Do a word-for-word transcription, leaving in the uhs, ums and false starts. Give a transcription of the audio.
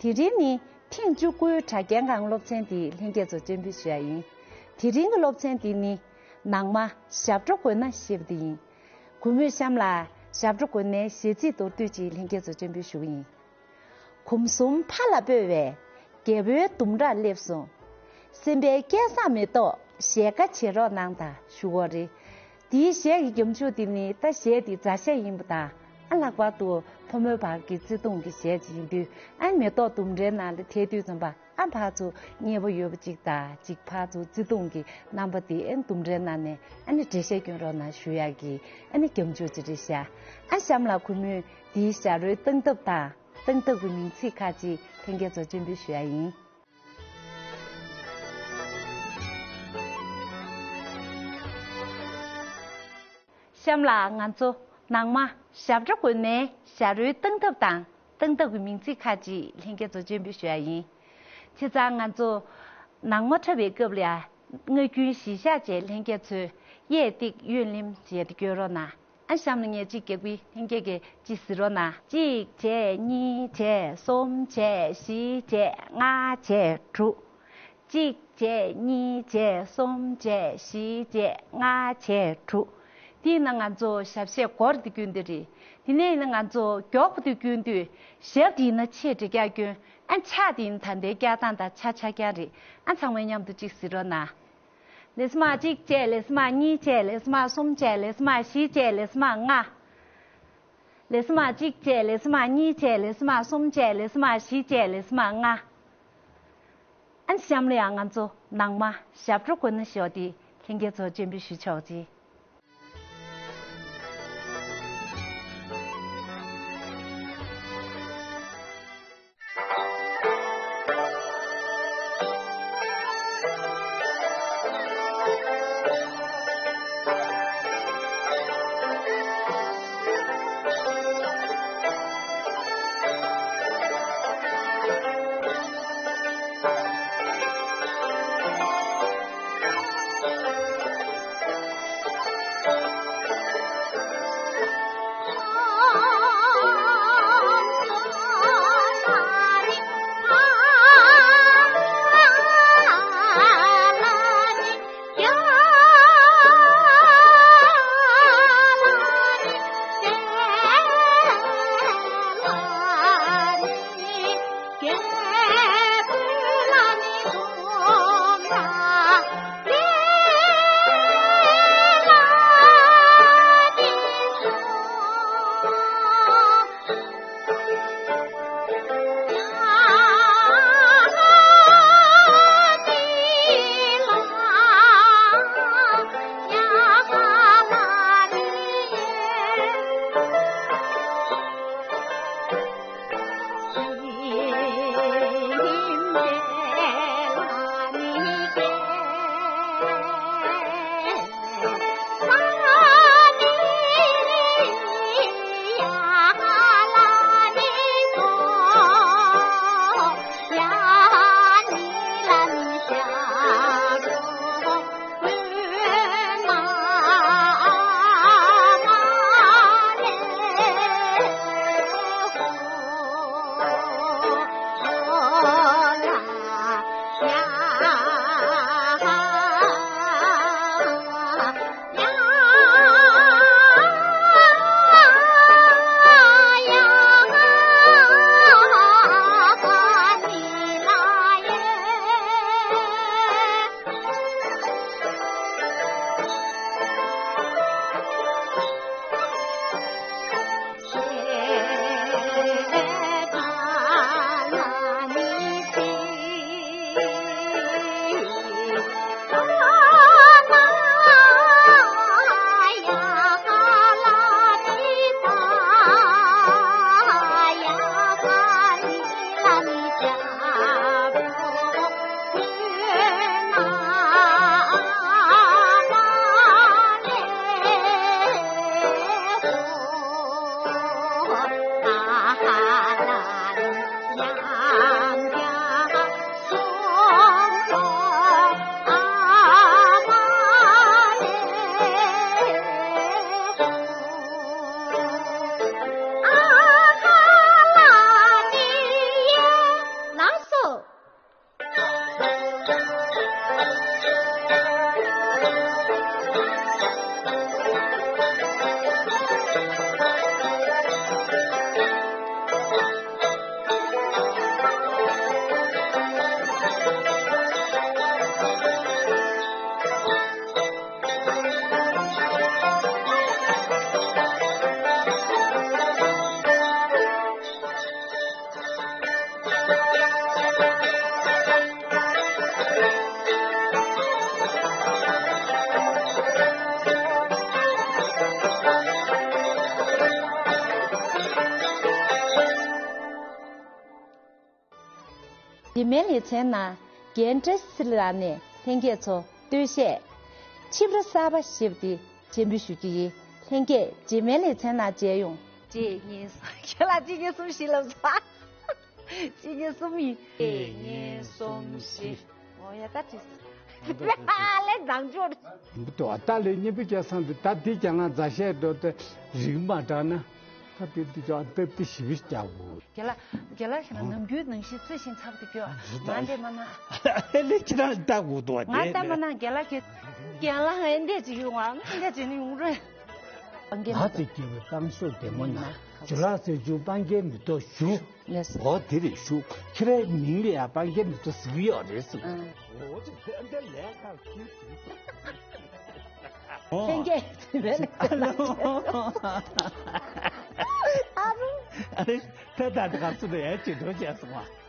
དེ་རིང་ནི་ཐེངས་བཅུ་དགུའི་དྲ་རྒྱའི་སྒང་སློབ་ཚན་འདི་ལྷན་རྒྱས་ཚོར་སྤྱན་འབུལ་ཞུ་ཡ་ཡིན། དེ་རིང་གི་སློབ་ཚན་འདི་ནི་ནང་མ་ཞབས་བྲོ་དགོས་ན་ཞེས་པ་འདི་ཡིན། གུས་མོས་གཤམ་ལ་ཞབས་བྲོ་དགོས་ནའི་གཞས་ཚིག་མདོར་བསྡུས་ཅིག་ལྷན་རྒྱས་ཚོར་སྤྱན་འབུལ་ཞུ་གི་ཡིན། གོམ་གསུམ་ཕར་ལ་སྤོས་པས་རྒྱལ་པོའི་ལྡུམ་རར་སླེབས་སོང་། སེམས་པའི་སྐལ་བཟང་མེ་ཏོག་ཞལ་དཀར་བྱེད་རོགས་གནང་དང་ཞུ་བ་རེད། དེའི་གཞས་ཀྱི་རྒྱབ་ལྗོངས་དེ་ནི་ད་གཞས་དེ་མཛའ་གཞས་ཡིན་པ་དང་། ཨ་ལྷག་པར་དུ་ཕོ་མོའི་བར་གྱི་བརྩེ་དུང་གི་གཞས་ཅིག་ཡིན་དུས། ཨ་མེ་ཏོག་ལྡུམ་རའི་ནང་ལ་ཐལ་དུས་ཙམ་པ། ཨ་ཕར་ཚུར་མཉེས་པོ་ཡོད་པ་ཅིག་དང་། ཅིག་ཕར་ཚུར་བརྩེ་དུང་གི་རྣམ་པ་དེ་ཨ་ལྡུམ་རའི་ནང་ནས་ཨ་ནི་འགྲེལ་བཤད་སྐྱོན་རོགས་གནང་ཞུ་ཡག་གི་ཨ་ནི་རྒྱབ་ལྗོངས་ཅིག་རེད་ཤག་ཨ་གཤམ་ལ་གུས་མོས་དེའི་ཞབས་བྲོའི་སྟངས་སྟབས་དང་། སྟངས་སྟབས་ཀྱི་མིང་ཚིག་ཁག་ཅིག་ལྷན་རྒྱས་ཚོར་སྤྱན་འབུལ་ཞུ་ཡ་ཡིན། གཤམ་ལ་ང་ཚོ་ནང་མ་ཞབས་བྲོ་དགོས་ནའི་ཞབས་བྲོའི་སྟངས་སྟབས་དང་། སྟངས་སྟབས་ཀྱི་མིང་ཚིག་ཁག་ཅིག་ལྷན་རྒྱས་ཚོར་སྤྱན་འབུལ་ཞུ་ཡ་ཡིན། བྱས་ཙང་ང་ཚོ་ནང་མ་འཁྲབ་པའི་སྐབས་ལ་ཡ། རྔ་རྒྱུན་གཞི་བཞག་བྱས་ལྷན་རྒྱས་ཚོས་གཡས་ཏིག་གཡོན་ལེམ་བྱས་ཏེ་སྐྱོན་རོགས་གནང་། ཨ་གཤམ་ལ་ངས་གཅིག་རྒྱག་པ་ཡིན། ལྷན་རྒྱས་ཀྱིས་གཅིག་གཟིགས་རོགས་གནང་། གཅིག་བྱས། གཉིས་བྱས། གསུམ་བྱས། བཞི་བྱས། ལྔ་བྱས། དྲུག་གཅིག་བྱས། གཉིས་བྱས། གསུམ་བྱས། བཞི་བྱས། ལྔ་བྱས། དྲུག་དེས་ན་ང་ཚོ་ཞབས་གཞས་སྒོར་དེ་སྐྱོན་དེ་རེད། དེ་ནས་ཡིན་ན་ང་ཚོ་མགྱོགས་པོ་དེ་སྐྱོན་དུས། ཞབས་དེ་ཡིན་ན་ཆེས་འགྲིག་རྒྱག་སྐྱོན། ཨ་ཕྱག་དེ་ཡིན་ད་ལྟའི་བཀྱག་སྟངས་དང་ཆ་ཆ་རྐྱང་རེད། ཨ་ཚང་མས་མཉམ་དུ་གཅིག་གཟིགས་རོགས་གནང་། ལེགས་སོ་མ་གཅིག་བྱས། ལེགས་སོ་མ་གཉིས་བྱས། ལེགས་སོ་མ་གསུམ་བྱས། ལེགས་སོ་མ་བཞི་བྱས། ལེགས་སོ་མ་ལྔ། ལེགས་སོ་མ་གཅིག་བྱས། ལེགས་སོ་མ་གཉིས་བྱས། ལེགས་སོ་མ་གསུམ་བྱས། ལེགས་སོ་མ་བཞི་བྱས། ལེགས་སོ་མ་ལྔ། ཨ་གཤམ་ལ་ཡང་ང་ཚོ་ནང་མ་ཞབས་བྲོ་དགོས་ན་ཞོག་དེ་ལྷན་རྒྱས་ཚོར་སྤྱན་འབུལ་ཞུ་ཆོག་ཅིག་རྗེས་མའི་ལེ་ཚན་ནང་རྒན་བཀྲ་ཤིས་ཚེ་རིང་ལགས་ནས་ལྷན་རྒྱས་ཚོ་སྟོད་གཞས་ཆིབས་ར་གསར་པ་ཞེས་པ་དེ་སྤྱན་འབུལ་ཞུ་རྒྱུ་ཡིན། ལྷན་རྒྱས་རྗེས་མའི་ལེ་ཚན་ནང་མཇལ་ཡོང་། གཅིག་གཉིས་གསུམ། ཁྱེད་ལ་གཅིག་གཉིས་གསུམ་བཞི་ལབ་ཚར། གཅིག་གཉིས་གསུམ་ཡིན། གཅིག་གཉིས་གསུམ་བཞི། འོ་ཡ་ད་བྲིས། ལས་བཟང་ཅོག་མི་འདུག་ད་ལས་གཉིས་པ་སྐྱེ་སང་དུ་ད་དེ་ཀྱང་ང་མཛའ་བཤད་འགྲོ་དེ་རིག་མ་དྲག་ན་ད་དེ་དེ་ཀྱང་སྟབས་བདེ་ཞིབ་ཀྱག་གོ། རྒན་ལགས། རྒན་ལགས་ཁྱེད་རང་ནམ་རྒྱུན་ནང་བཞིན་ཚོད་ཤིང་ཚ་པོ་དེ་སྐྱོ། ང་འདྲེ་མ་གནང་། ལས་ཁྱེད་རང་ལྟ་དགོས་འདུག་བ། ང་ལྟ་མ་གནང་། རྒན་ལགས་ཁྱེད། རྒན་ལགས་ཨེ་འདྲས་ཅིག་ཡོང་ང་ཨེ་འདྲས་ཅིག་ནི་ཡོང་རེད། ང་ཚོས་སྐྱེ་བའི་བཏང་ཤོག་བདེ་མོ་ན་ཇོ་ལགས་ཟེར་བྱུང་སྤང་རྒྱན་མེ་ཏོག་བཞུགས། ལགས་སོ། འོ་དེ་རེད་བཞུགས། ཁྱེད་རའི་མིང་ལ་ཡང་སྤང་རྒྱན་མེ་ཏོག་ཟེར་གྱི་ཡོད་རེད་ཟེར། ཨང་། འོ་ཅི་ཕན་བདེ་ལས་ཁག་ཁྱེད་ཟེར། ལྷན་རྒྱས་དེ་བས་ལས་ཁག་ཨ་ལོ། ཨ་རུ། ཨ་རེ། ད་ད་ད་ག་ཚོད་ཡར་ཅིག་འགྲོ་བྱས་སོང་བ།